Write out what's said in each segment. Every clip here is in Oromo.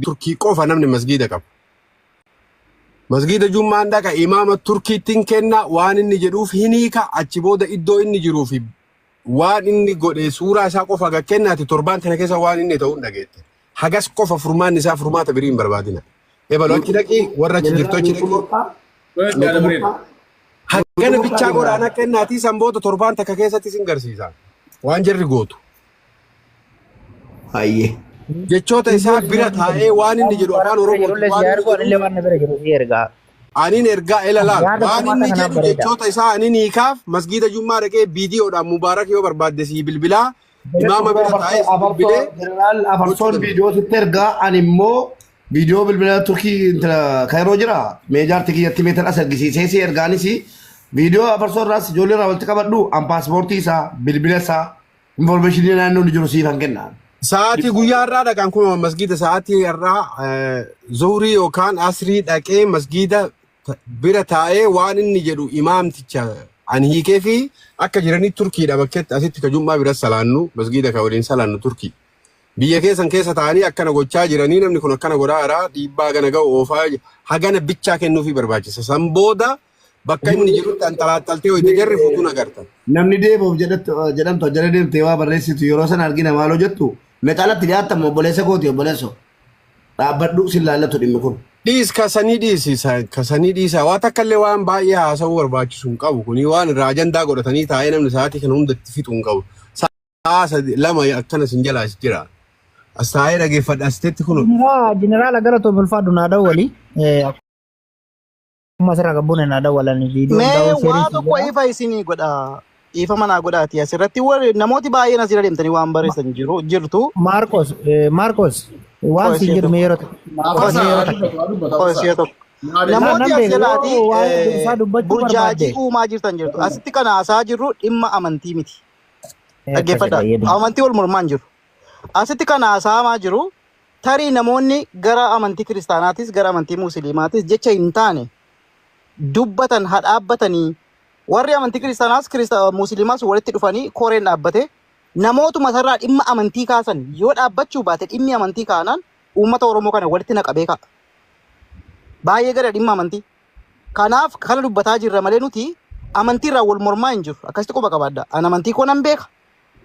Turkii qofa namni masgiida qabu. Masgiida Jummaan dhaqa, imaama Turkiittiin kenna, waan inni jedhuuf hin hiika. Achi booda iddoo inni jiruu fi waan inni godhe suuraa isaa qofa gad kennaati, torbaan kana keessa waan inni ta'uu hin dhageette. Hagas qofa furmaanni isaa, furmaata birii hin barbaadina. Ebalu achi dhaqii, warra achi jirtu achi dhaqii. Hagana bichaa godhaan akka kennaatii, san booda torbaan takka keessatti isin garsiisa. Waan jarri gootu. Hayyee. Jechoota isaa bira taa'ee waan inni jedhu afaan Oromootiin waan inni jedhu waan na bira jiru si ergaa. Anin ergaa ila laal Yaada waan furmaata inni kanaaf jedhu bareeda. Jechoota isaa anin hiikaaf masgiida Jummaa dhaqee viidiyoodhaan Mubaarak yoo barbaadde sii bilbilaa, imaama bira taa'ee sii bilbilee Jeneraal gochuu Afarsoon danda'a. Viidiyoo sitti ergaa, ani immoo viidiyoo bilbila Turkii intala Kairoo jira meejaarti kiyyatti meetan as ergisiisee si ergaanis viidiyoo Afarsoo irraas ijoollee irraa walitti qabadhu, an paaspoortii isaa, bilbila isaa, information naannoo inni jiru siifan kenna. Sa'aatii guyyaa har'aa dhaqan kun masgiida sa'aatii har'aa zuhurii yookaan asrii dhaqee masgiida bira taa'ee waan inni jedhu imaamticha ani hiikee fi akka jiranii Turkiidha bakkeetti asitti ka Jummaa bira salaannu, masgiida ka waliin salaannu Turkii. Biyya keessan keessa taa'anii akkana gochaa jiranii, namni kun akkana godhaa jira, dhiibbaa gana ga'u oofaa hagana bichaa kennuufii barbaachisa. San booda bakka inni jirutti anxalaaxaltee hoyte jarri fuutuun agartan. Namni deemuuf jedhamtu jala deemtee waa barreessitu yeroo sana argina. Maaloo jettu na caalatti dhiyaattamu obboleessa kooti, obboleesso dhaabbadhu, sin laallatu dhimmi kun. Dhiis, kasanii dhiisi, kasanii dhiisa. Waa takka illee waan baay'ee haasa'uu barbaachisu hin qabu. Kuni waan irraa ajandaa godhatanii taa'ee namni sa'aatii kana hunda itti fixu hin qabu. Sa'a 3 2 akkana sin jalaa as jira. As taa'ee dhageeffadha asitetti kun. Jeneraala gara tolfaadhu naa dawwali. Akkuma asirraa gabbuun naa dawwalan viidiyoo Mee daawwan waa seerii tokko ifa isinii godha. Ifa manaa godhaati asirratti warri namooti baay'een asirra deemtanii waan barreessan jiru jirtu. Maarqos, Maarqos, waan Qo'ee siin ishee jedhu mee tokko. yeroo tokko Qo'ee mee yeroo ishee takka. tokko. Qo'ee ishee tokko. Laa Namooti nan as beeka jalaati yoo waa'ee isaa dubbachuu burjaajii barbaadde. uumaa jirtan jirtu. Asitti kan haasaa jirru dhimma amantii miti. Akkasidha Dhaggeeffadha. jedhu. Amantii wal mormaa hin jiru. Asitti kan haasa'amaa jiru tarii namoonni gara amantii kiristaanaatis gara amantii musliimaatis jecha hin taane dubbatan haa dhaabbatanii, warri amantii kiristaanaas musliimaas walitti dhufanii koreen dhaabbate namootuma isarraa dhimma amantii kaasan yoo dhaabbachuu baate, dhimmi amantii kaanaan uummata Oromoo kana walitti naqabee ka'a. Baay'ee gara dhimma amantii. Kanaaf kana dubbataa jirra malee nuti amantiirraa wal mormaa hin jiru. Akkasitti quba qabaadha. An amantii koo nan beeka.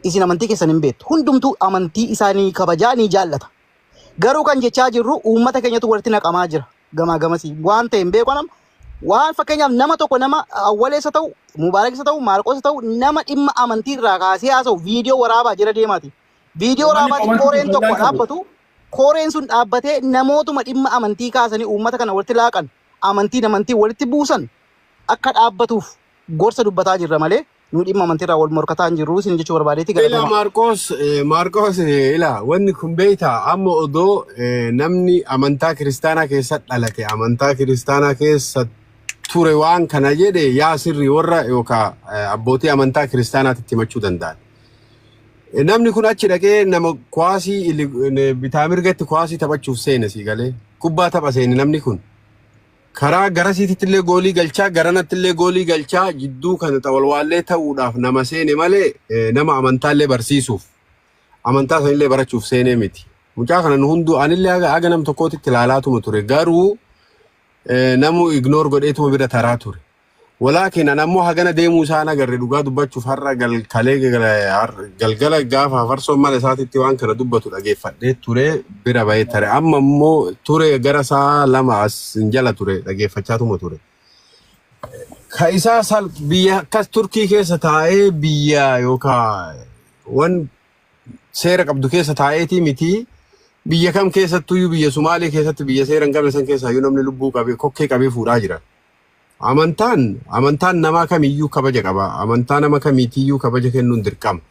Isin amantii keessan hin beektu. Hundumtuu amantii isaanii kabajaa ni jaallata. Garuu kan jechaa jirru uummata keenyatu walitti naqamaa jira. Gamaa gamasii waan ta'e hin beeku anam. Waan fakkeenyaaf nama tokko, nama Awwaleessa ta'u, Mubaarakisa ta'u, Maarqosa ta'u, nama dhimma amantii irraa kaasee haasa'u viidiyoo waraabaa jira deemaati. Viidiyoo Uummanni waraabaati qomanti koreen tokko fayyaa qabu. dhaabbatu, koreen sun dhaabbatee namootuma dhimma amantii kaasanii uummata kana walitti laaqan, amantiin amantii walitti buusan akka dhaabbatuuf gorsa dubbataa jirra malee nu dhimma amantii irraa wal morkataa hin jirru isin jechuu barbaadeeti. Ila Galatoomaa. Maarqos, Maarqos, ila wanni kun beektaa, amma odoo namni amantaa kiristaanaa keessa dhalate, amantaa kiristaanaa keessa ture waan kana jedhe, yaa sirrii warra yookaan abbootii amantaa kiristaanaatti himachuu danda'an. Namni kun achi dhaqee nama kuwaasii bitaa mirgatti kuwaasii taphachuuf seene, sii galee kubbaa tapha seene. Namni kun karaa garasiititti illee goolii galchaa, garanatti illee goolii galchaa, jidduu kana xawalwaallee ta'uudhaaf nama seene malee nama amantaallee barsiisuuf, amantaa sanillee barachuuf seenee miti. Mucaa kana nu hunduu, anillee haga nam tokkootitti ilaalaatuma ture, garuu namu ignore godheetuma bira taraa ture. Walaakin an ammoo hagana deemuu isaan agarre. Dhugaa dubbachuuf har'a kalee galgala gaafa hafarsoon mana isaatitti waan kana dubbatu dhageeffadhee ture, bira bahee tare. Amma immoo ture gara sa'a 2 as hin jala ture, dhageeffachaatuma ture. Ka isaa sal biyya akkas Turkii keessa taa'ee, biyya yookaan wan seera qabdu keessa taa'eetii miti, biyya kam keessattuyyuu, biyya Sumaalee keessatti, biyya seera hin qabne san keessaayyuu namni lubbuu qabee kokkee qabee fuudhaa jira. Amantaan namaa kamiyyuu kabaja qaba. Amantaa nama kamiitiyyuu kabaja kennuun dirqama.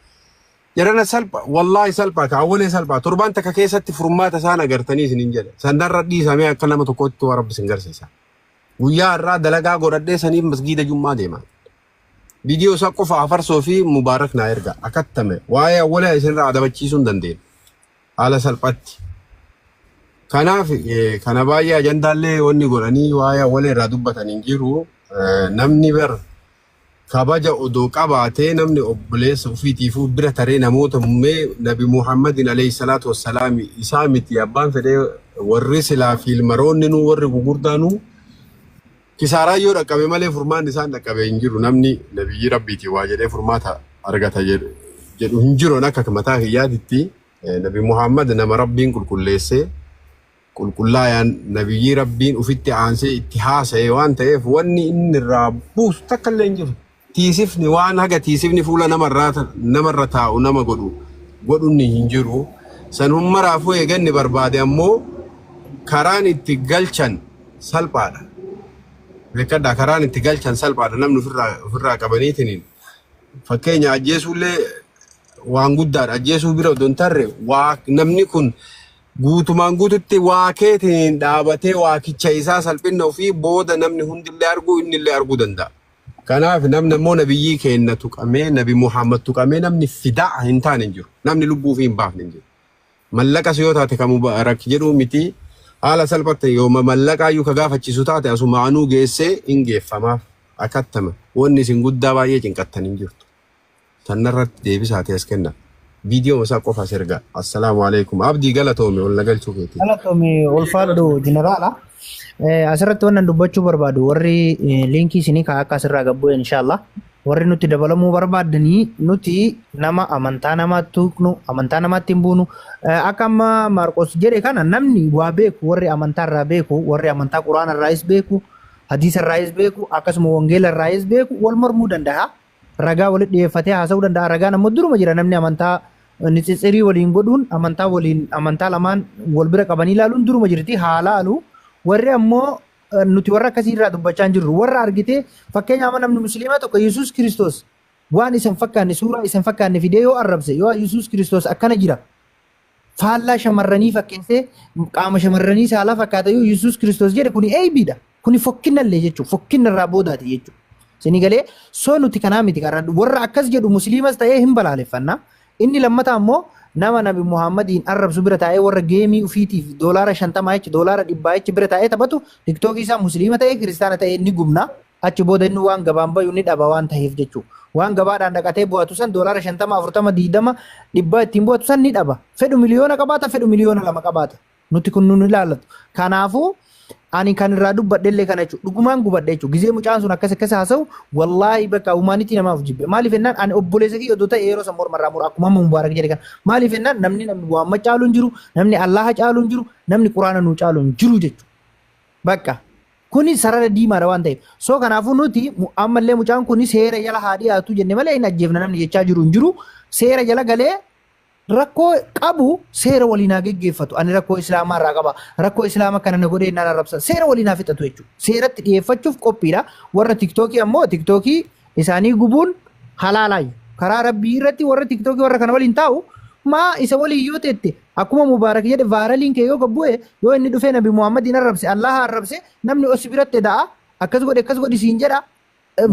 Jarana salpha, wallaahi salpha, ka awwalee salpha. Torbaan takka keessatti furmaata isaan agartanii isiniin jedha. Sandarra dhiisamee akka nama tokkootti waa Rabbi isin garsiisa. Guyyaa har'aa dalagaa godhadhee saniif masgiida Jummaa deema. Viidiyoo isaa qofa Afarsoo fi Mubaarak naa erga. Akattame. Waa'ee awwalee isinirraa adabachiisuu hin dandeenye. Haala salphatti. Kanaaf kana baay'ee ajandaallee wanni godhanii waa'ee awwalee irraa dubbatan hin jiru. Namni bar Kabaja odoo qabaatee namni obboleessa ofiitiifuu bira taree namoota mee Nabi Muhammadin alayhi salaatu wassalaam isaa miti abbaan fedhee warri silaa fiilmaroonni nuu warri gugurdaanuu kisaaraa yoo dhaqqabe malee furmaanni isaan dhaqqabe hin jiru. Namni nabiyyi rabbiiti waa jedhee furmaata argata jedhu hin jiru. Akka mataa kiyyaatitti Nabi Muhammad nama rabbiin qulqulleessee qulqullaayaan nabiyyi rabbiin ufitti aansee itti haasa'e waan ta'eef wanni inni irraa buusu takka illee hin jiru. Tiisifni waan haga tiisifni fuula namarra taa'u nama godhu godhunni hin jiru. San hummaraafuu eeganni barbaade ammoo karaan itti galchan salphaadha. Beekadhaa, karaan itti galchan salphaadha namni ofirraa qabaniitiin. Fakkeenya ajjeesuullee waan guddaadha. Ajjeesuu bira odoo hin tarre waa namni kun guutumaan guututti waa keetiin dhaabatee waakicha isaa salphina ofii booda namni hundillee arguu innillee arguu danda'a. Kanaaf namni ammoo nabiyyii keenya tuqamee Nabi Muhammad tuqamee namni fidaa hin taane hin jiru. Namni lubbuu ofii hin baafne hin jiru. Mallaqas yoo taate kan Mubaarak jedhuu miti haala salphaatti yoo mallaqaayyuu ka gaafachiisu taate asuma anuu geessee hin geeffamaaf akkattama. Wanni isin guddaa baay'ee cinqattan hin jirtu. Tanarratti deebisaa as kenna. Viidiyoo isaa qofa as ergaa. Assalaamu alaikum. Abdii, galatoome ol nagalchuu keetii. Galatoome, ulfaadhu jeneraala. Asirratti wannan dubbachuu barbaadu warri liinkii isinii kan akka asirraa gabbu'e inshallah. Warri nuti dabalamuu barbaadanii nuti nama amantaa namaatti tuqnu, amantaa namaatti hin buunu. Akka amma Maarqos jedhe kana namni waa beeku, warri amantaa irraa beeku, warri amantaa quraana irraayis beeku, hadiisa irraayis beeku, akkasuma wangeela irraayis beeku wal mormuu danda'a. Ragaa walitti dhiyeeffatee haasa'uu danda'a. Ragaan ammoo duruma jira. Namni amantaa nitsitsirii waliin godhuun amantaa waliin amantaa lamaan wal bira qabanii ilaaluun duruma jirti haa laalu. Warri ammoo nuti warra akkasii irraa dubbachaa hin jirru. Warra argitee fakkeenya amma namni musliimaa tokko Yesuus Kiristoos waan isan fakkaanne, suuraa isan fakkaanne fidee yoo arrabse, yoo Yesuus Kiristoos akkana jira, faallaa shamarranii fakkeessee qaama shamarranii saalaa fakkaata yoo Yesuus Kiristoos jedhe, kuni eebiidha. Kuni fokkinnallee jechuudha. Fokkinna irraa boodaati jechuudha. Isinii galee? Soo nuti kanaa miti karaa warra akkas jedhu musliimas ta'ee hin balaaleffanna. Inni lammataa ammoo nama Nabi Muhammadiin arrabsu bira taa'ee warra geemii ufiitiif $50 jecha $100 jecha bira taa'ee taphatu tiktookii isaa musliima ta'ee kiristaana ta'ee ni gubna. Achi booda inni waan gabaan bayu ni dhaba waan ta'eef jechuudha. Waan gabaadhaan dhaqatee bu'atu san $50, 40, 20, 100 ittiin bu'atu san ni dhaba. Fedhu miliyoona qabaata, fedhu miliyoona 2 qabaata. Nuti kun nun ilaallatu. Kanaafuu ani kan irraa dubbadhe illee kana jechuudha. Dhugumaan gubadhe jechuudha. Gizee mucaan sun akkas akkas haasa'u wallaahi bakka humaanitii namaaf jibbe. Maaliif jennaan ani obboleessa kiyya odoo ta'e yeroo san morma irraa mura akkuma amma Mubaarak jedhe kana. Maaliif jennaan namni Muhammad caalu hin jiru, namni Allaha caalu hin jiru, namni Quraana nuu caalu hin jiru jechuudha. Bakka kuni sarara diimaadha waan ta'eef. So kanaafuu nuti ammallee mucaan kuni seera jala haa dhiyaatu jenne malee hin ajjeefna namni jechaa jiru hin jiru. Seera jala galee rakkoo qabu seera waliin haa geggeeffatu. Ani rakkoo islaamaa irraa qaba. Rakkoo islaama kana na godhee naan arrabsa. Seera waliin haa fixatu jechuudha. Seeratti dhiyeeffachuuf qophiidha. Warra tiktookii ammoo tiktookii isaanii gubuun halaalaayu. Karaa rabbii irratti warra tiktookii warra kana waliin taa'u maa isa waliin yoo teette akkuma Mubaarak jedhe vaaraliin kee yoo gabbu'e, yoo inni dhufee Nabi Muhammadiin arrabse, Allaha arrabse, namni osi biratti da'a akkas godhe akkas godhi siin jedha.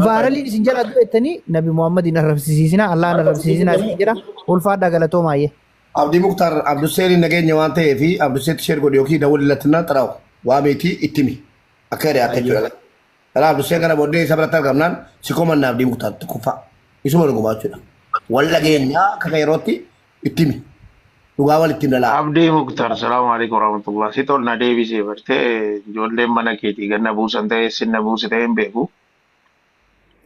Vaaraliin isin jala du'ettanii Nabi Muhammadiin arrabsiisinaa, Allahan arrabsiisinaa isin jedha. Ulfaadhaa, galatoomaayye. Abdii Muktaar Abdusseeniin nageenya waan ta'eef Abdusseetti share godhi yookiin dawwali xaraa'u waa meetii itti himi akka jedhe akka jechuudha. Kanaaf Abdusseen kana booddee isa biratti argamnaan si komanna. Abdii Muktaar tokkoffaa isuma dhugumaa jechuudha. Wal dhageenyaa akka yerootti itti himi. Dhugaa walitti himna laa. Abdii Muktar, salaamu alaikum warahmatullah. Si tol na deebisee bartee ijoolleen mana keetii ganna buusan ta'e sinna buuse ta'e hin beeku.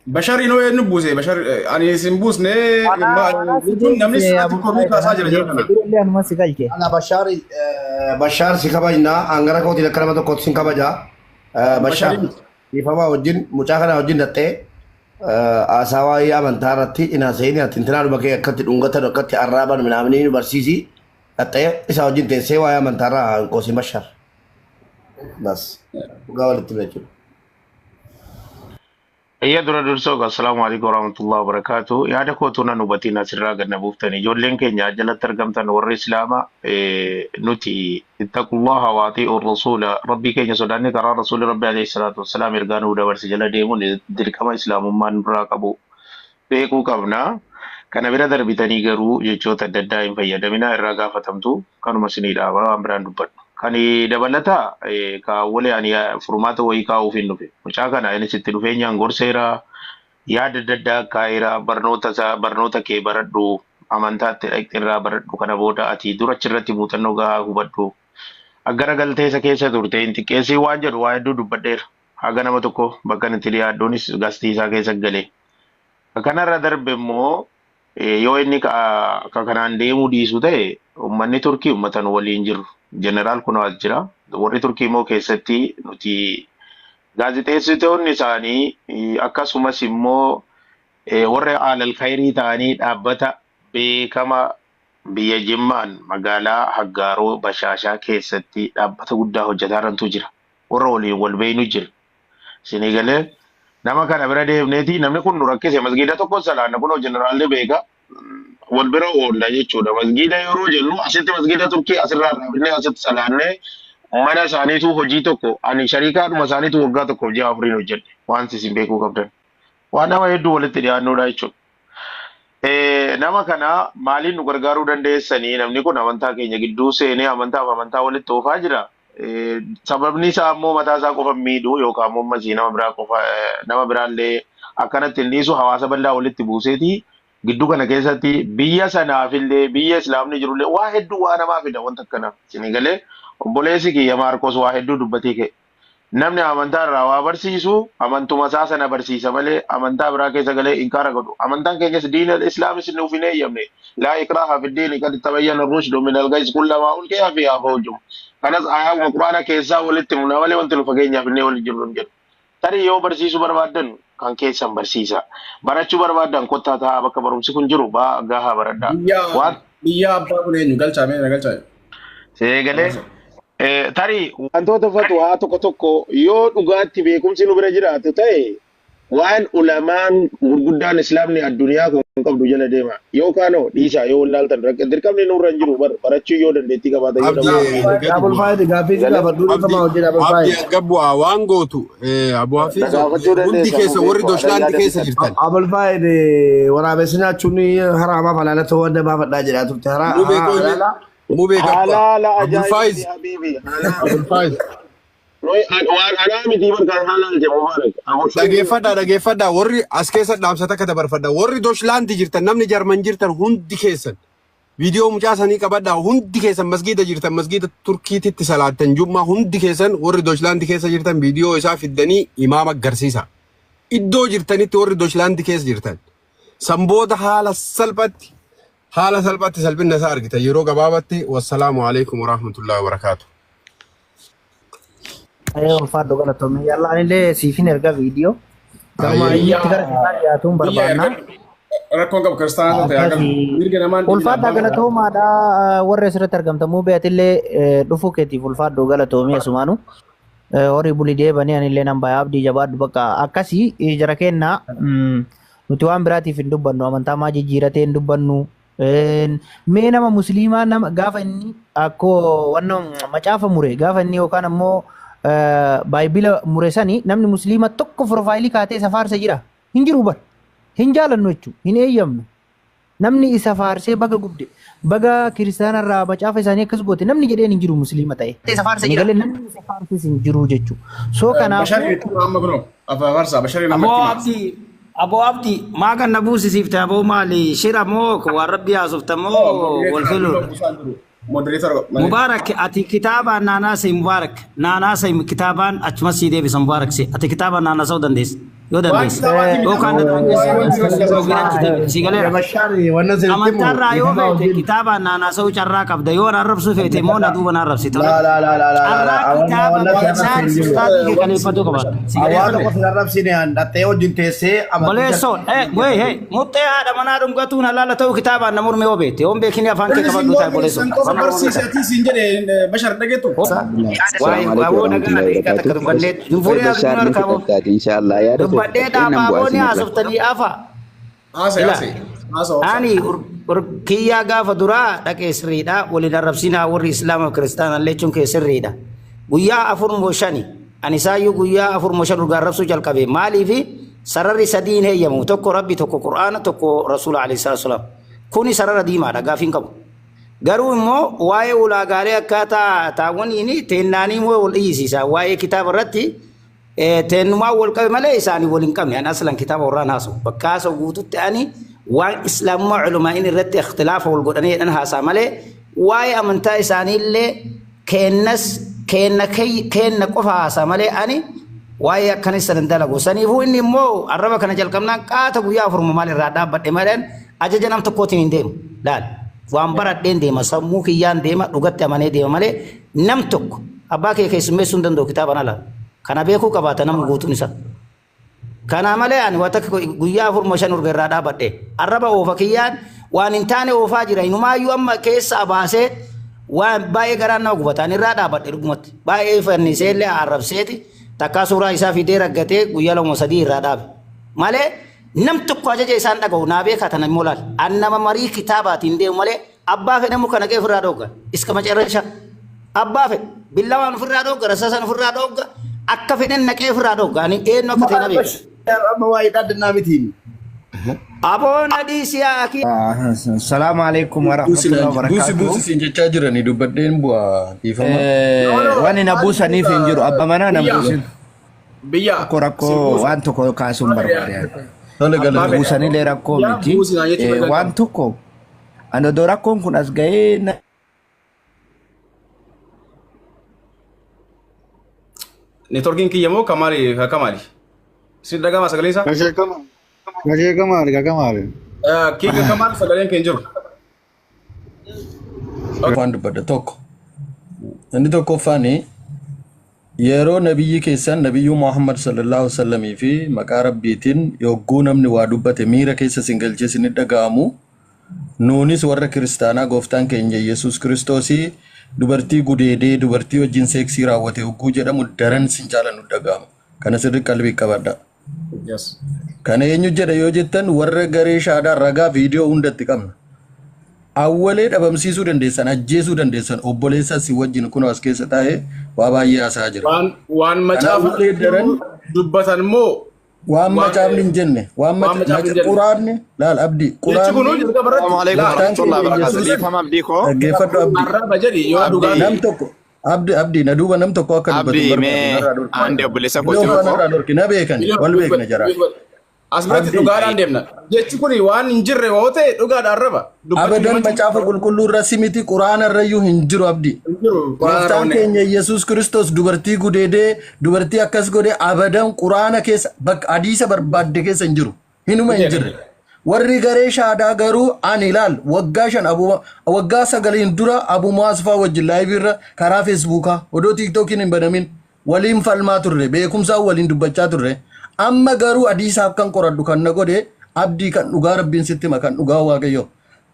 Bashar inoo eenyu buuse? Bashar ani isin buusne jechuun namni sirriitti komii kaasaa jira jira kana. Durallee anuma si galche. Ana Bashaar Bashaar si kabajna hangara kootiin akka nama tokkootti sin kabaja. Bashaar dhiifamaa wajjin mucaa kana wajjin dhattee haasaa waa'ee amantaa irratti hin haasa'in. Ati intinaa dhuma kee akkatti dhungatan akkatti arraaban minaamni nu barsiisi dhattee isa wajjin teessee waa'ee amantaa irraa hin qoosin, Bashaar. Bas dhugaa walitti himna jechuudha. Ayya dura dursoo assalaamu alaikum warahmatullahi wabarakatuh. Yaada kootu nan hubatiin asirraa gad na buuftani. Ijoolleen keenya jalatti argamtan warri Islaamaa, nuti ittaqullaha wa atii'u rasuula, rabbii keenya sodaanne karaa rasuulli rabbi alayhi salaatu wassalaam ergaa nuu dabarse jala deemuun dirqama islaamummaan nurraa qabu beekuu qabna. Kana bira darbitanii garuu jechoota adda addaa hin fayyadaminaa, irraa gaafatamtu. Kanuma isinii dhaaba, waan biraan dubbadhu. Kan dabalataa kaawwalee ani furmaata wayii kaa'uuf hin dhufe. Mucaa kana inni sitti dhufeenyaan gorseera. Yaada adda addaa kaa'eera barnoota isaa barnoota kee baradhu amantaatti dhaqxe irraa baradhu kana booda ati dura achirratti muuxannoo gahaa hubadhu. Gara galtee isa keessa turte hin xiqqeessii waan jedhu waa hedduu dubbadheera. Haga nama tokko bakka inni itti dhiyaadhuunis gastii isaa keessa galee. Kanarra darbe immoo yoo inni ka kanaan deemuu dhiisu ta'e uummanni Turkii uummata nu waliin jiru. Jeneraal kun as jira. Warri Turkii immoo keessatti nuti gaazexeessitoonni isaanii akkasumas immoo warra alal khayrii ta'anii dhaabbata beekama biyya Jimmaan magaalaa Haggaaroo Bashaashaa keessatti dhaabbata guddaa hojjetaa jirantu jira. Warra waliin wal beeynu jira. Isinii galee nama kana bira deemneeti namni kun nu rakkise masgiida tokko salaanna kunoo jeneraalli beeka wal bira oolla jechuudha. Masgiida yeroo jennu asitti masgiida Turkii asirraa dhaabnee asitti salaannee mana isaaniitu hojii tokko ani shariikaadhuma isaaniitu waggaa tokkoof ji'a afuriin hojjedhe waan isin beekuu qabdan. Waan nama hedduu walitti dhiyaannuudha jechuudha. Nama kana maaliin nu gargaaruu dandeessanii namni kun amantaa keenya gidduu seenee amantaaf amantaa walitti oofaa jira. Sababni isaa immoo mataa isaa qofa miidhuu yookaan immoo masii nama biraa qofa nama biraallee akkanatti hin dhiisu hawaasa bal'aa walitti buuseeti gidduu kana keessatti biyya sanaafillee biyya islaamni jirullee waa hedduu waa namaa fida wanta akkana. Isinii galee obboleessi kiyya Maarkos waa hedduu dubbatee ka'e. Namni amantaa irraa waa barsiisu amantuma isaa sana barsiisa malee amantaa biraa keessa galee inkaara godhu. Amantaan keenyas diina islaamis nuuf hin eeyyamne. Laa ikraaha fi diini qad tabayyana rushdu min al-ghayz kullamaa ulqiya fiihaa fawjun. Kanas ayaama quraana keessaa walitti himna malee wanti nu fageenyaaf illee waliin jirru hin jiru. Tarii yoo barsiisuu barbaaddan kan keessan barsiisa. Barachuu barbaaddan kottaa taa'aa bakka barumsi kun jiru baa gahaa baradhaa. Biyya Waan biyya abbaa kun eenyu galchaa mee na galchaa. seegalee tarii wantoota fatwaa tokko tokko yoo dhugaatti beekumsi nu bira jiraatu ta'e waan ulamaan gurguddaan islaamni addunyaa kun qabdu jala deema. Yookaan hoo dhiisaa yoo wallaaltan dirqamni nurra hin jiru barachuu yoo dandeettii qabaatan yoo Abdi dhabu. gadi Abul bu'a. Faayid gaaffii si Galee gaafadhu Abdi dhiifama hojii Abul Abdi Faayid. gabbu'aa waan gootu Abu na Hafiz gaafachuu hundi dandeessa keessa nu warri beeku alayyaa Doshnaanti keessa dandeessan. jirtan. Abul Faayid waraabessi nyaachuun haraamaaf halaala ta'uu adda baafadhaa jedhaa turte. Mubee qoyne Halaala. mubee gabbu'aa. Halaala Abdul ajaa'ibaati Faiz habiibi halaala. Abdul Faiz. Waan anaa miti barkaan halaal jedhu Mubaarak. Abul Faiz Dhageeffadhaa dhageeffadhaa warri as keessa dhaamsa takka dabarfadhaa warri Doshnaanti jirtan namni Jarman jirtan hundi keessan viidiyoo mucaa sanii qabadhaa hundi keessan masgiida jirtan masgiida Turkiititti salaattan jummaa hundi keessan warri Doshnaanti keessa jirtan viidiyoo isaa fiddanii imaama agarsiisa. Iddoo jirtanitti warri Doshnaanti keessa jirtan sanboota haala salphaatti salphina isaa argitan yeroo gabaabatti wassalaamu alaikum warahmatullahi wabarakaatu. Ayee ulfaadhu galatoomii. Yalla anillee siifin erga viidiyoo. Garuma Ayyee. iyyatti gara keessaa dhiyaatuun Biyya barbaanna. erga rakkoon qabu kiristaanota ta'e haa galu. Akkasii. Mirga namaan dhiibina Ulfaadhaa abbaa gadaa. galatoomaadha warra asirratti argamtan beetillee dhufuu keetiif ulfaadhu galatoomii asumaanu. Horii bulii deebanii anillee nan bayaa abdii jabaadhu bakka akkasii jara kennaa nuti waan biraatiif hin dubbannu amantaa maa jijjiiratee hin dubbannu. Mee nama musliimaa nama gaafa inni akkoo wanna macaafa mure gaafa inni yookaan ammoo baayibila mure sani namni musliima tokko profaayilii kaatee isa faarsa jira hin jiru bar hin jaalannu jechuudha hin eeyyamnu. Namni isa faarsee baga gubde baga kiristaanarraa macaafa isaanii akkas goote namni jedheen hin jiru musliima ta'e. Ni galee namni isa faarses hin jiru jechuudha. So Basharii kanaafuu itti amma kunoo afaarsaa basharii nama Aboo itti hima. Abdii, Aboo Abdii, maa kan na buusisiifte aboo maali? Shira moo waan rabbi haasofta moo wal filuudha? Moderator malee. Mubaarak ati kitaabaan naanaasii Mubaarak naanaasii kitaabaan achuma sii deebisa Mubaarak si ati kitaabaan naanaasuu dandeessa yoo Waan dandeessa kitaabaati miti yookaan na amma daangessi waa'ee wanti yookiin rakkasaa achi deebisa si galeera. Bashaar wannan sirriitti himu Amantaarraa yoo dhiifama feete wajjin. kitaabaan naanaasuu carraa qabda yoo na arrabsuu feete immoo na duuba na arrabsita. La la la la la la la Carraa awanna kitaaba wanna si beeksaan arrabsine hin jiru. ustaadii kee kaleeffatuu qabaata si Awwaa galeera. tokko si arrabsine dhattee wajjin teessee amantii Boleessoon, wee, hey, muxxee haadha manaa dhungatuun halaala ta'uu kitaabaan na morme yoo beekte, yoon beekini afaan kee Inni qabadhu taa'e siin boleessoon. qofa Afaan morme barsiise taa'e. ati siin jedhe bashar dhageettu. Waa'ee Assalamu alaikum waa'ee nagaa warahmatullahi daqiiqaa takka wabarakatuh. dubbannee Way dunfurii Bashar haasofnu ni harkaa boo. fixattaati inshallah yaada koo Dubbadhee fixattee nan bu'aa dhaabaaboo ni isinirra. haasoftanii afa. Haasa'e Ila haasa'e. Haasa'e obsa. ani kiyyaa gaafa duraa dhaqee sirriidha waliin arrabsinaa warri islaama kiristaanaa jechuun kee sirriidha. Guyyaa afur moo shani ani isaayyuu guyyaa afur moo shan dhugaa arrabsuu jalqabe maaliifi sararri sadii hin heeyyamu tokko rabbi tokko qur'aana tokko rasuula alayhi salaatu wasalaam kuni sarara diimaadha gaafii hin qabu. Garuu immoo waa'ee ulaagaalee akkaataa taawwaniin teennaanii immoo wal dhiisiisa waa'ee kitaaba irratti Teennumaa wal qabe malee isaanii wal hin qabne. Ani aslan kitaaba warraan haasa'u. Bakka haasa'u guututti ani waan islaamummaa culumaa'iin irratti ikhtilaafa wal godhanii jedhan haasa'a malee waa'ee amantaa isaaniillee keennas keenna keenna qofa haasa'a malee ani waa'ee akkanis sanan dalagu. Saniifuu inni immoo arraba kana jalqabnaan qaata guyyaa afuruma maal irraa dhaabbadhe malee ajaja nam tokkootiin hin deemu. Laal waan baradheen deema, sammuu kiyyaan deema, dhugatti amanee deema malee nam tokko abbaa kee keessummeessuu hin danda'u kitaaban ala. Kana beekuu qabaata nama guutuun isaa. Kana malee ani waan takka guyyaa afuruma shan urga irraa dhaabadhe. Arraba oofa kiyyaan waan hin taane oofaa jira. Inumaayyuu amma keessa baasee waan baay'ee garaan nama gubata. Ani irraa dhaabadhe dhugumatti. Baay'ee fannisee illee arrabseeti. Takkaa suuraa isaa fidee raggatee guyyaa lama sadii irraa dhaabe. Malee nam tokko ajaja isaan dhaga'u naa beekaa tana immoo laal. An nama marii kitaabaatiin deemu malee abbaa fedhamu kana qee ofirraa dhoogga. Iska macarrasha. Abbaa fedhe billawaan ofirraa dhoogga, rasaasan ofirraa dhoogga, akka fedhan naqee ofirraa dhoogga. Ani eenyu akka ta'e na beeka. Amma waa'ee dhaaddannaa mitiin. Aboon adii akii. Salaamu alaikum warahmatullahi Buusi wabarakatuh. buusi siin jechaa jiranii dubbadheen bu'aa dhiifama. Wanni na buusaniif hin jiru. Abba manaa na buusin. Biyya. Rakkoo rakkoo waan tokko kaasuun barbaade. Tole galata. Buusanillee rakkoo miti. Waan tokko ani odoo rakkoon kun as ga'ee Neetworkiin kiyya moo kamaali kamaali? Isin dhaga'ama sagaleen isaa? Gashee kamaali kamaali. Kiika kamaali sagaleen kee hin jiru. Waan dubbadha tokko. Inni tokkoffaan yeroo nabiyyi keessan nabiyyuu Muhammad sallallahu alaihi wasallamii fi maqaa rabbiitiin yogguu namni waa dubbate miira keessa isin galchee isin dhaga'amu nuunis warra kiristaanaa gooftaan keenya Yesuus Kiristoosii dubartii gudeedee dubartii wajjin seeksii raawwate yogguu jedhamu daran isin caalan nu dhaga'ama. Kana sirri qalbii qabadha. Kana eenyu jedha yoo jettan warra garee shaadaa ragaa viidiyoo hundatti qabna. Awwalee dhabamsiisuu dandeessan, ajjeesuu dandeessan, obboleessa si wajjin kunoo as keessa taa'ee waa baay'ee haasa'aa jira. Waan macaafa Awwalee daran dubbatan immoo waan macaafni hin jenne, waan quraanni laal abdii Jechi kunuu quraanni jalqaba irratti Assalamu alaikum warahmatullahi wabarakatuh. Dhiifama abdii koo. Dhaggeeffadhu abdii. Arraba jedhi yoo dhugaa Nam tokko abdii abdii na duuba nam tokko akka dubbatu Abdii hin barbaadu mee narraa dhorki. ande obboleessa Yoo kooti afaan tokko. narraa dhorki na beekani wal beekna jara. As biratti dhugaadhaan deemna. Jechi kun waan hin jirre yoo ta'e dhugaadhaan arraba. Abadan macaafa qulqulluu irra si miti quraana irrayyuu hin jiru abdii. Gooftaan keenya Yesuus Kiristoos dubartii gudeedee dubartii akkas godhee abadan quraana keessa bakka hadiisa barbaadde keessa hin jiru. Hinuma hin jirre. Warri garee shaadaa garuu ani ilaal waggaa shan waggaa sagaliin dura Abu Mu'aaz fa'aa wajjin laayivii irra karaa feesbuukaa odoo tiiktookiin hin banamin waliin falmaa turre beekumsaan waliin dubbachaa turre. Amma garuu hadiisa akkan qoradhu kan na godhe abdii kan dhugaa rabbiin sitti hima kan dhugaa waaqayyo.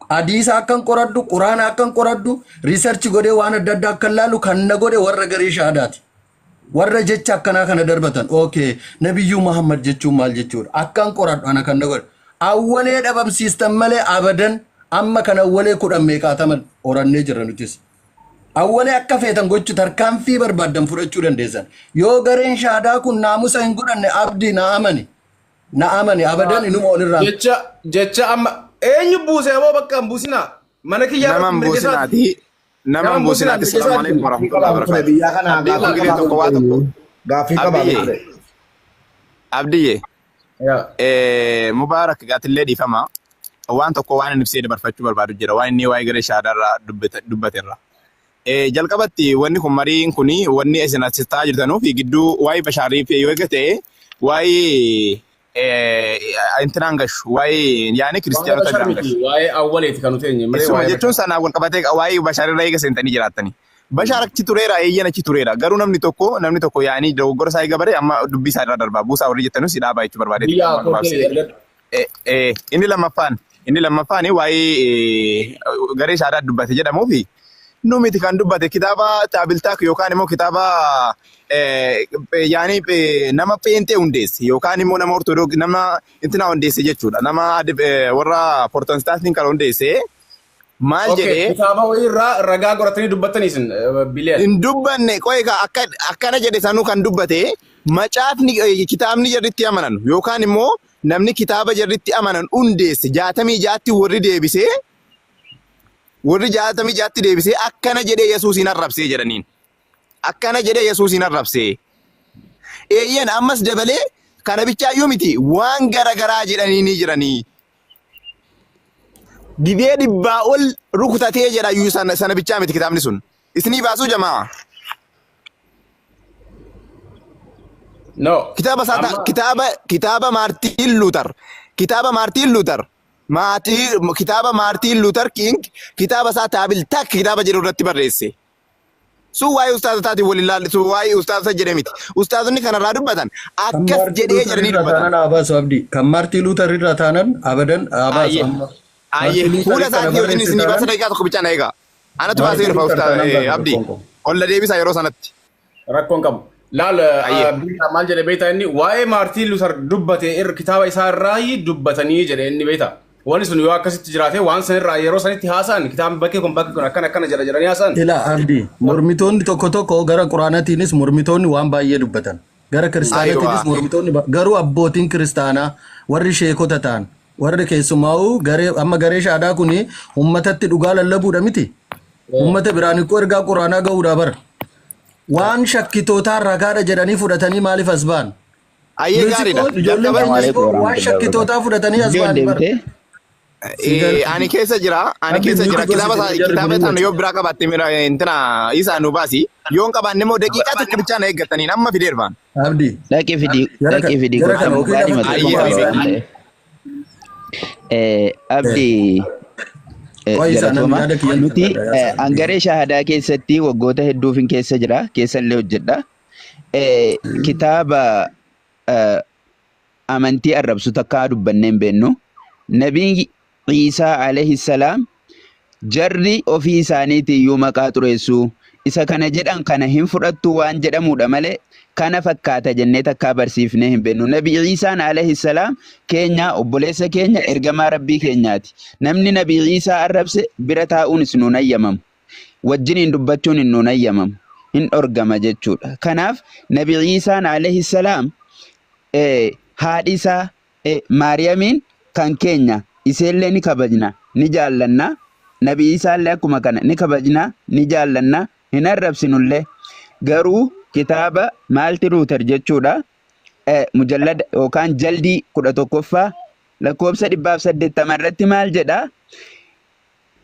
Hadiisa akkan qoradhu quraana akkan qoradhu riisarchi godhee waan adda addaa akkan laalu kan na godhe warra garee shaadaati. Warra jecha akkanaa kana darbatan okay nabiyyuu Muhammad jechuun maal jechuudha akkan qoradhu ana kan na godhe. Awwalee dhabamsiistan malee abadan amma kan awwalee kudhan meeqaataman horannee jirra nutis. Awwalee akka feetan gochuu tarkaanfii barbaaddan fudhachuu dandeessan. Yoo gareen shaadaa kun naamusa hin godhanne abdii na amani. Na amani abadan inuma olirraa. Jecha jecha amma eenyu buuse aboo bakka hin buusinaa. Mana kiyyaa Nama hin buusinaati. Nama hin buusinaati. Assalamu alaikum warahmatullahi wabarakatuh. Biyya kana Abdii kun gidee tokko waa tokko. Gaaffii qabaa Abdiyyee. Abdiyyee. Mubaarak gaatillee dhiifama. Waan tokko waan inni ibsee dabarfachuu barbaadu jira. Waan inni waa'ee garee shaadaarraa dubbaterra. Jalqabatti wanni kun mariin kun wanni isin as taa'aa jirtanuu fi gidduu waa'ee Bashaariif yoo eega ta'e waa'ee intinaan gashu waa'ee yaani kiristiyaanota biraan gashu. Waa'ee awwaleeti kan nuti eenyu malee Isuma waa'ee jechuun sanaan wal qabatee waa'ee Bashaar irra eega seentanii jiraattani. Bashaar achi tureera eeyyan achi tureera garuu namni tokko yaani dogoggora isaa eega bare amma dubbii isaa irraa darbaa buusaa warri jettanus dhaabaa jechuu barbaadeeti. Biyya kootee Inni lammaffaan waa'ee garee shaadaa dubbate jedhamuu fi nu miti kan dubbate kitaaba taabiltaak yookaan immoo kitaaba yaani nama pheenxee hundeesse yookaan immoo nama ortodoksii nama intinaa hundeesse jechuudha. Nama warra prootestaantiin kan hundeesse maal jedhee Kitaaba wayiirraa ragaa godhatanii dubbattanii isin bileen. Hin dubbanne qo'ee akkana jedhe sanuu kan dubbate macaafni kitaabni jarritti amanan yookaan immoo namni kitaaba jarritti amanan hundeesse 66tti warri deebisee warri 66tti deebisee akkana jedhee Yesuusiin arrabsee jedhaniin. Akkana jedhee Yesuusiin arrabsee. Eeyyeen ammas dabalee kana bichaayyuu miti waan garagaraa jedhanii ni jiranii. Dibee 100 ol rukutatee jedha iyyuu sana bichaa miti kitaabni sun. Isinii baasuu jamaa. No. Kitaaba isaa Amma kitaaba Maartiin Luuter kitaaba Maartiin Luuter maatii kitaaba Maartiin Luuter King kitaaba isaa Taabil Tak kitaaba jedhu irratti barreesse. Sun waa'ee ustaazotaatiin wal ilaalle sun waa'ee ustaazota jedhe miti. Ustaazonni kanarraa dubbatan Kan akkas Maartiin jedhee Luuter jedhanii irraa dubbatan. taanan haa baasu abdii. Kan Maartiin Luuter irraa taanan abadan haa baasu Ayyee. amma. Ayyee Maartiin fuula Luuter kana isaatii wajjin barreesse isinii baasa taanan daqiiqaa tokko bichaa na eegaa. Anatu baasee Maartiin dhufa Luuter ustaaz taanan baasa Abdii. rakkoon qabu. Ol na deebisaa yeroo sanatti. Rakkoon qabu. Laal Ayyee. biyya maal jedhe beektaa inni waa'ee Maartiin Luuter dubbate irra kitaaba isaa irraa dubbatanii jedhe inni beektaa. Wanni sun yoo akkasitti jiraate waan san irraa yeroo sanitti haasa'an kitaabni bakkee kun bakki kun akkana akkana jedha jedhanii haasa'an. Ilaa abdii mormitoonni tokko tokko gara quraanatiinis mormitoonni waan baay'ee dubbatan. Gara kiristaanatiinis Ayiwaa. mormitoonni garuu abbootiin kiristaanaa warri sheekota ta'an warri keessumaa'uu garee amma garee shaadaa kun uummatatti dhugaa lallabuudha miti. Uummata biraan ikkoo ergaa quraanaa gahuudha bara. Waan shakkitootaan ragaadha jedhanii fudhatanii maaliif as ba'an? Ayyee Nuti gaariidha. koo ijoolleen Jalqaba keenyas Assalamu koo alaikum waan warahmatullahi wabarakatuh. shakkitootaa fudhatanii as Biyyoon ba'an bara. deemtee Ani keessa jira ani Abdi keessa jira nuti kitaaba gosa jarri kitaaba kun sana yoo waca. biraa qabaatte mira intina isaa nu baasi yoo hin qabaanne immoo daqiiqaa tokko bichaa na eeggataniin amma fideerfaan. Abdi dhaqii fidii jara dhaqii kana fidii jara gosa kana yookiin mukaadhima lafatti tokko Ayyee qofa baasa habibi. waan ta'eef. Abdii Qo'i isaa namni galatooma. yaada kiyyan Nuti fudhadha yaa sa'a. hangaree shahadaa keessatti waggoota hedduufin keessa jira keessallee hojjedha. Kitaaba amantii arrabsu takkaa dubbannee hin beennu. Nabiin Iisaa alayhi salaam jarri ofii isaaniitii iyyuu maqaa xureessuu isa kana jedhan kana hin fudhattu waan jedhamudha malee kana fakkaata jennee takkaa barsiifnee hin beennu. Nabi Iisaan alayhi salaam keenya obboleessa keenya ergamaa rabbii keenyaati. Namni Nabi Iisaa arrabse bira taa'uunis nuun ayyamamu. Wajjiniin dubbachuun hin nuun ayyamamu. Hin dhorgama jechuudha. Kanaaf Nabi Iisaan alayhi salaam haadhi isaa Maariyamiin kan keenya iseellee ni kabajna ni jaallanna. Nabi Isaallee akkuma kana ni kabajna ni jaallanna hin arrabsinullee. Garuu kitaaba Maalti Ruuter jechuudha. Mujallada yookaan jaldii 11ffaa lakkoobsa 180 irratti maal jedhaa?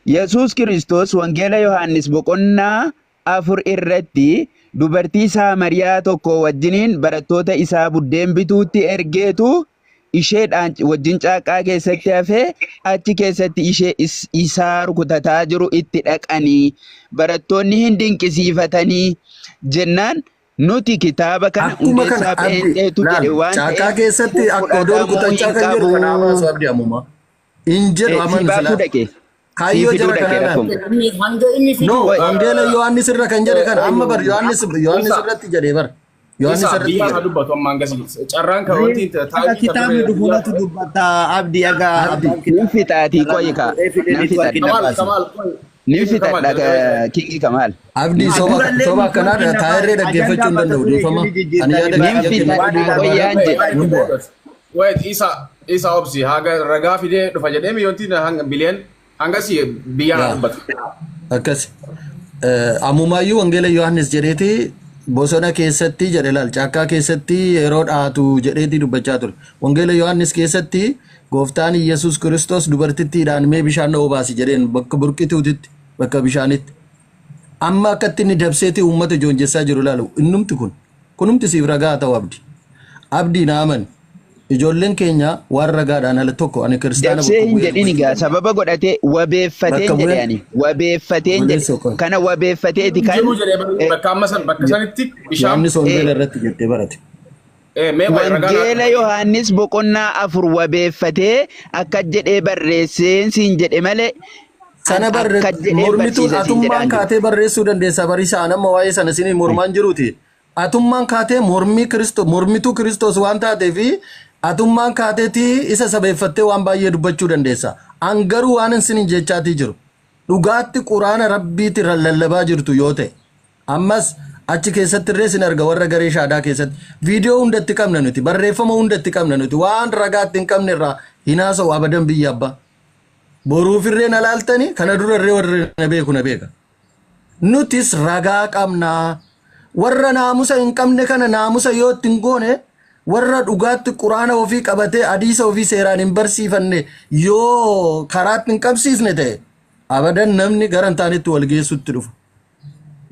Yesuus Kiristoos Wangeela Yohaannis boqonnaa 4 irratti dubartii Saamariyaa tokko wajjiniin barattoota isaa buddeen bituutti ergeetu isheedhaan wajjin caaqaa keessatti hafee achi keessatti ishee isaa rukutataa jiru itti dhaqanii barattoonni hin dinqisiifatanii jennaan nuti kitaaba kana Akkuma kana hundeessaa abdi pheenxeetu laal jedhe waan caakkaa ta'eef keessatti kun akka odoo fudhatamuu rukutachaa hin kan jedhu qabu. kana baasu abdi ammuma. Hin jedhu Si amanu baasuu silaa. dhaqe. Sii Kaayyoo fiduu jara dhaqe kanaa laal. rakkoon. Hanga inni No fidu Wai, wangeela Yohaannis irra kan jedhe kana amma bar Yohaannis Yohaannis Isa irratti jedhee bar. Yohaannis isa irratti biyya haa jedhe. dubbatu amma hangasii carraan kan wanti Aga taa'ee kitaabni dhufuunatu dubbata abdii aga Abdi abbaan Nin kitaaba fixaatii irraa qoyi nu kaa. fuudhee fidee Nan nitu fixadha. harkina Kamaal baase. Kamaal Nin Kingi Kamaal fixadha jalqaba Kingi Kamaal. Abdii Nin soba Durallee soba nuti akkanaa harkina taa'irree baase dhaggeeffachuu ajandaa hin mata danda'u duree dhiifama. iyyuu ni Ani yaada jijjiirtanii Nin kiyya baay'ee kennachuu waan fixadha barbaada. qoyyaan jedhe. Nun bu'a. Wait, isa isa obsi haga ragaa fidee dhufa jedhee miyoontiin hanga bileen hangasii biyya haa Yaa dubbatu. akkas. Ammumaayyuu wangeela Yohaannis jedheeti bosona keessatti jedhe laal caakkaa keessatti yeroo dhaatu jedheeti dubbachaa ture. Wangeela Yohaannis keessatti gooftaan Iyyasuus Kiristoos dubartittiidhaan mee bishaan na obaasi jedheen bakka burqituutitti bakka bishaanitti. Amma akkatti inni dabseeti uummata joonjessaa jiru ilaalu innumti kun kunumti siif ragaa ta'u abdi. Abdii na amani. Ijoolleen keenya waan ragaadhaan ala tokko ani kiristaana Dabsee bakka hin bu'ee jedhin dubbachuu egaa danda'a. sababa godhatee wabeeffateen Bakka jedhe bu'ee ani wabeeffateen jedhe obboleessa koo. kana wabeeffateeti kan Jiru jedhee bakka amma san bakka sanitti bishaan Yohaannis wangeela irratti jettee barate. mee qoy ragaa Wangeela Yohaannis boqonnaa 4 wabeeffatee akka jedhee barreesseen siin jedhe malee Sana an barre akka jedhee mormituun barsiise siin atummaan jedhaan jiru. kaatee barreessuu dandeessa bariisa an amma waa'ee sana isiniin mormaan jiruuti. Atummaan kaatee mormii Kiristoos mormituu Kiristoos waan taateefi atummaan kaateetii isa sabeeffattee waan baay'ee dubbachuu dandeessa. An garuu waan isiniin jechaatii jiru. Dhugaatti quraana rabbiitti lallabaa jirtu yoo ta'e ammas achi keessatti illee sin arga warra garee shaadaa keessatti viidiyoo hundatti qabna nuti barreeffama hundatti qabna nuti waan ragaatti hin qabne irraa hin haasa'u abadan biyya abbaa. Boruufirree na laaltani kana dura irree warri na beeku na beeka. Nutis ragaa qabnaa. Warra naamusa hin qabne kana naamusa yoo ittiin goone, warra dhugaatti quraana ofii qabatee hadiisa ofii seeraan hin barsiifanne yoo karaatti hin qabsiisne ta'e, abadan namni gara hin taanetti wal geessutti dhufa.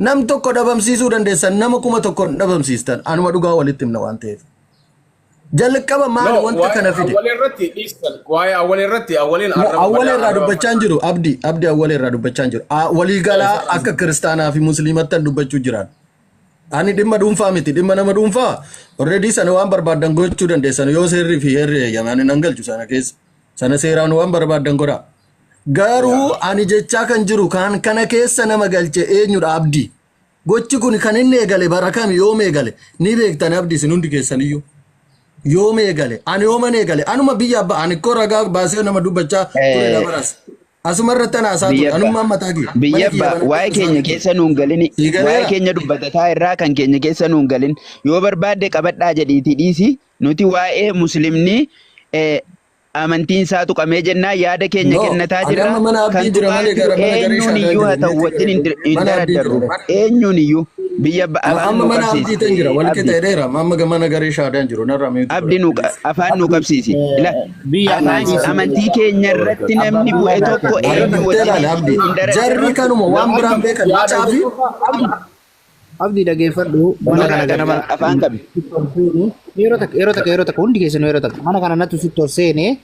Nam tokko dhabamsiisuu dandeessan, nama 1000 hin dhabamsiistan, anuma dhugaa walitti himna waan ta'eef. Jalqaba maali No, wanta waa'ee kana fide? awwalee irratti dhiistan. Waa'ee awwalee irratti awwaleen No, arraba awwalee badaa irraa arraba dubbachaa hin jiru. Abdi, Abdi, awwalee irraa dubbachaa hin jiru. Waliigalaa akka kiristaanaa fi musliimattan dubbachuu jiran. Ani dhimma dhuunfaa miti, dhimma nama dhuunfaa. Already sana waan barbaaddan gochuu dandeessan yoo seerri fi heerri eeyyame ani nan galchu sana keessa. Sana seeraan waan barbaaddan godhaa. Garuu ani jechaa kan jiru kan kana keessa nama galche eenyudha, Abdi? Gochi kun kan inni eegale bara kami, yoom eegale? Ni beektan, Abdi, isin hundi keessaniyyuu. Yoom eegale? Ani yooman eegale? Anuma biyya abbaa ani koo ragaa baasee nama dubbachaa ture dabaras. Asuma irratti ana haasaa ture. Anummaan mataa kiyya. Biyya Mana kiyya abbaa banadhee waa'ee haasa'aa keenya ture. keessa nuun galini, Sii waa'ee galeera? keenya dubbatataa irraa kan keenya keessa nuun galin, yoo barbaadde qabadhaa jedhiitii dhiisi. Nuti waa'ee muslimni amantiin isaa tuqamee jennaa yaada keenya No, kennataa ani jirra. amma mana Kan Abdii jira tuqaa malee jiru gara mana garee eenyuun shaadaa iyyuu haa jiru. ta'u wajjin hin Mana Abdii daraddarru. jira. Eenyuun iyyuu biyya abbaa afaan Amma nu mana Abdii qabsiisi tan jira. Wal qixa Abdi. hidheera. Amma mana garee shaadaan jiru. Narraa meetu Abdi godha. nu afaan nu qabsiisi. Ila Biyya afaan amantii keenya irratti namni bu'e tokko eenyu Warra wajjin ilaali, Abdi. hin Jarri daraddarru. kanuma waan biraan beekan macaa fi Abdi, dhageeffadhu, mana Nurraa kana ganama qabi afaan qabi. yeroo takka, yeroo takka, yeroo takka, hundi keessanuu yeroo takka, mana kana natti sitti ol seene,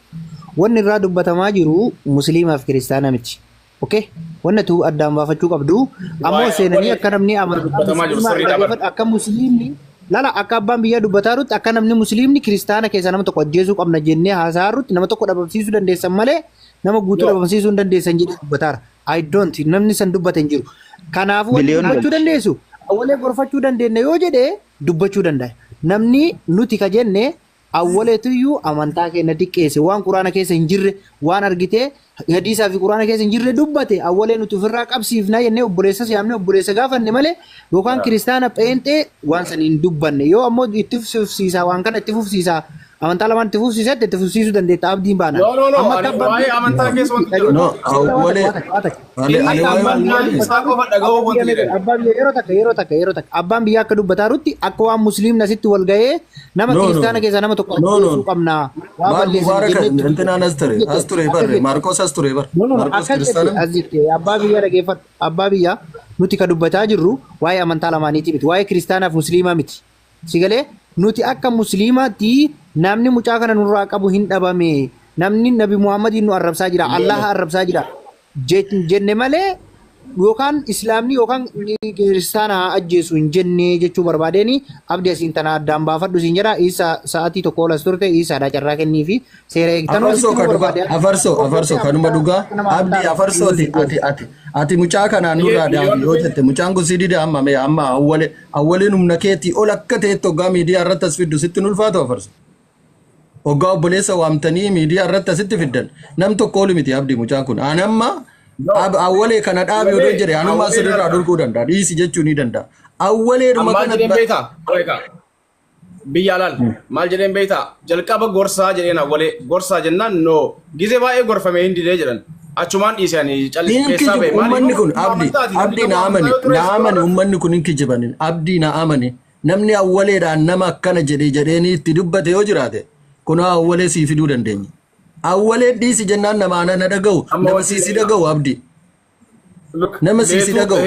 wanni irraa dubbatamaa jiru musliimaaf kiristaana miti. Okay? Wanni tu addaan baafachuu qabdu ammoo Waa'ee seenanii awwalee akka namni amantaa dubbatamaa jiru musliimaa sirriidha bara. dhageeffadhu, akka musliimni lala akka abbaan biyyaa dubbataa jirutti, akka namni musliimni kiristaana keessaa nama tokko ajjeesuu qabna jennee haasaa jirrutti, nama tokko dhabamsiisuu dandeessan malee nama guutuu No, dhabamsiisuu hin dandeessan jedhee dubbataara. I don't, namni san dubbate hin jiru. Kanaafuu wanni Biliyoon dubbachuu galchi. dandeessu awwalee gorfachuu dandeenya yoo jedhee dubbachuu danda'a. Namni nuti ka jenne awwaleetuyyuu amantaa keenya xiqqeesse, waan quraana keessa hin jirre, waan argitee hadiisaa fi quraana keessa hin jirre dubbate, awwalee nuti ofirraa qabsiifna jennee obboleessa siyaamne obboleessa gaafanne malee yookaan kiristaana pheenxee waan san hin dubbanne. Yoo ammoo itti fufsiisaa, waan kana itti fufsiisaa, amantaa lamaan itti fufsiisetti itti fufsiisuu dandeetta, abdiin baanaan. No, no, no. Amma akka Ani abbaan waa'ee amantaa keessa wanti jiru. No, awwalee ani Inni ani akka waa'ee abbaan awwalee isaa qofa dhaga'uu wanti jedhan. Abbaan biyya yeroo takka, yeroo takka, yeroo takka, abbaan biyyaa akka dubbataa jirutti akka waan musliimni asitti wal ga'ee nama No, no, kiristaana keessaa nama tokko no, no. ajjeesuu qabna waan Maal balleessan Mubaaraka jennetti intinaan as ture as ture akkas barre jette. Maarkos as ture bar No, no, no, Maarkos akkas jette, kiristaana. as jette. Abbaa biyyaa, dhageeffadhu, abbaa biyyaa, nuti ka dubbataa jirru waa'ee amantaa lamaaniiti miti, waa'ee kiristaanaaf musliimaa miti. Si galee? Nuti akka musliimaatti namni mucaa kana nurraa qabu hin dhabame, namni Nabi Muhammadiin nu arrabsaa jira, Allaha arrabsaa jira jenne malee yookaan islaamni yookaan kiristaana haa ajjeesu hin jenne jechuu barbaadeen. Abdi, asiin tana addaan baafadhu siin jedha. Isa sa'aatii tokko olas turte, isaadha carraa kennii fi seera eegtanoo Afarsoo asitti ka nu dhugaa, barbaade. afarsoo, afarsoo kanuma dhugaa, Abdi, afarsooti. Ati mucaa kanaan nurraa daabi yoo jette, mucaan kun si dida. Amma mee amma awwalee awwaleen humna keetii ol akka ta'etti hoggaa miidiyaa irratti as fiddu sitti hin ulfaatu, afarso? Hoggaa obboleessa waamtanii miidiyaa irratti asitti fiddan nam tokko olu miti, Abdi, mucaan kun. Ani amma awwalee kana dhaabi odoo jedhe anummaa Awwalee sirriirraa irraa dhorkuu danda'a, dhiisi jechuu ni danda'a. Awwaleedhuma Maal kana jedheen beektaa? Beekaa. Biyya alaal maal jedheen beektaa? Jalqaba gorsaa jedheen, awwalee gorsaa jennaan, no, gizee baay'ee gorfamee hin didee jedhan. Achumaan dhiise, ani callis Hin keessaa kijibu ba'e. ummanni kun, Maaliif Abdi. amantaati namni Abdi, tokko na amantaa amani, yoo ture na amani, ummanni kun hin kijibanin, Abdii, na amani. Namni awwaleedhaan nama akkana jedhe jedheeni itti dubbate yoo jiraate, kunoo awwalee sii fiduu dandeenya. Awwalee dhiisi jennaan nama ana dhaga'u, Amma nama wanti siisi dhaga'u, Abdi, nama siisi beetu dhaga'u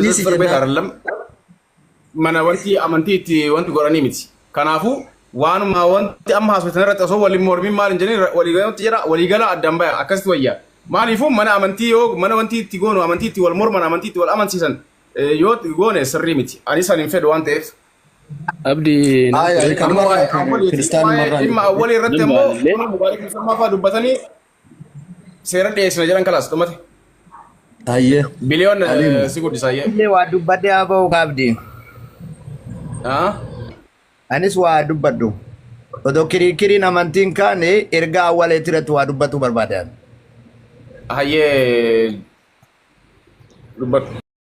dhiisi ንጽጽር ቤት jennaan. አይደለም mana wanti amantii itti wanti godhanii miti. Kanaafuu waanuma wanti amma haasoftan irratti osoo waliin mormiin maal hin jedhin waliigalatti jira, waliigala addaan baya, akkasitti wayya. Maaliifuu mana amantii yoo mana wanti itti goonu amantii itti wal morman, amantii itti wal amansiisan yoo goone sirrii miti. Ani san hin fedhu waan ta'eef. Abdi Aya, Amma kanumarraa waa'ee awwaliiti. kiristaanumarraa Waa'ee dhimma awwalii irratti nan ammoo baallee kun Mubaarak Musammaa fa'aa dubbatanii seera dhiyeessina jedhan, kalaas dhumate. Ayyee. Biliyoon Aliin. si guddisa ayyee. Illee waa dubbadde haa ba'u qabdi. Ah? Anis waa dubbadhu. Odoo kiriikiriin amantiin kaane erga awwaleetti irratti waa dubbatu barbaadan. Hayyee, dubbadhu.